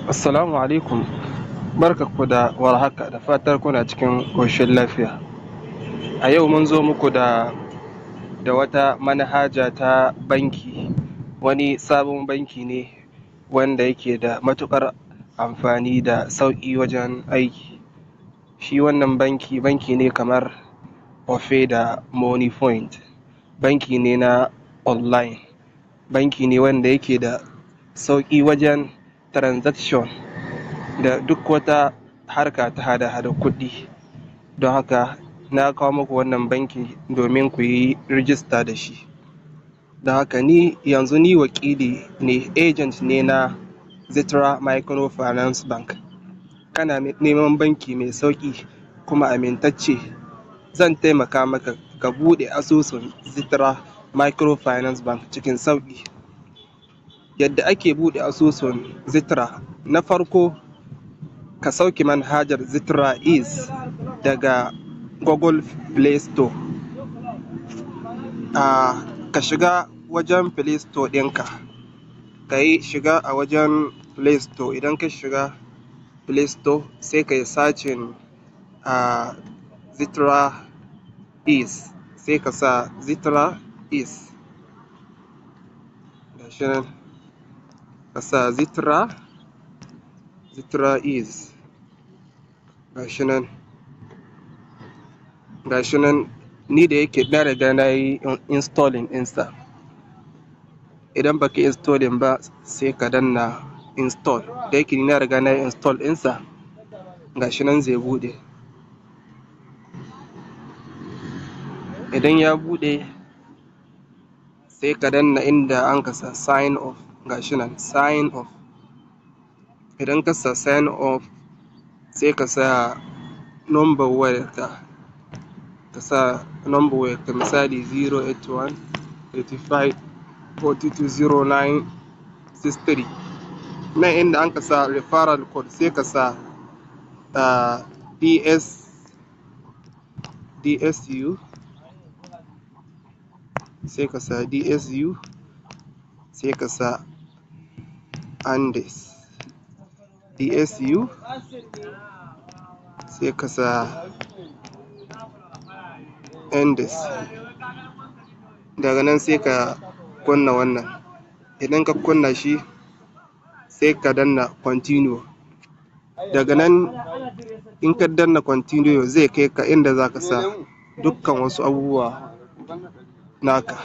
Assalamu alaikum, barkanku da warhaka, da fatar kuna cikin ƙoshin lafiya. A yau mun zo muku da wata manhaja ta banki, wani sabon banki ne wanda yake da matuƙar amfani da sauƙi wajen aiki. Shi wannan banki, banki ne kamar Opay da Money Point, banki ne na online, banki ne wanda yake da sauƙi wajen transaction da duk wata harka ta hada-hadar kuɗi. Don haka na kawo muku wannan banki domin ku yi rijista da shi. Don haka ni yanzu ni wakili ne, agent ne na Zitra Microfinance Bank. Kana neman banki mai sauƙi kuma amintacce, zan taimaka maka ka buɗe asusun Zitra Microfinance Bank cikin sauƙi. Yadda ake buɗe asusun Zitra: na farko, ka sauke manhajar Zitra Ease daga Google Play Store. Ka shiga wajen Play Store ɗinka, ka yi shiga a wajen Play Store. Idan ka shiga Play Store, sai ka yi searching Zitra Ease, sai ka sa Zitra Ease, ga shi nan, ka sa Zitra Ease, ga shi nan, ga shi nan. Ni da yake na riga na yi installing ɗinsa. Idan baka yi installing ba, sai ka danna install. Da yake ni na riga na yi install ɗinsa, ga shi nan zai buɗe. Idan ya buɗe, sai ka danna inda anka sa sign up, ga shi nan, sign up. Idan ka sa sign up, sai ka sa number wayarka, ka sa number wayarka, misali 081 35 42 09 63. Nan inda anka sa referral code, sai ka sa DS DSU, sai ka sa DSU, sai ka sa Andes DSU, sai ka sa Andes. Daga nan sai ka kunna wannan. Idan ka kunna shi, sai ka danna continue. Daga nan in ka danna continue, zai kai ka inda za ka sa dukkan wasu abubuwa naka.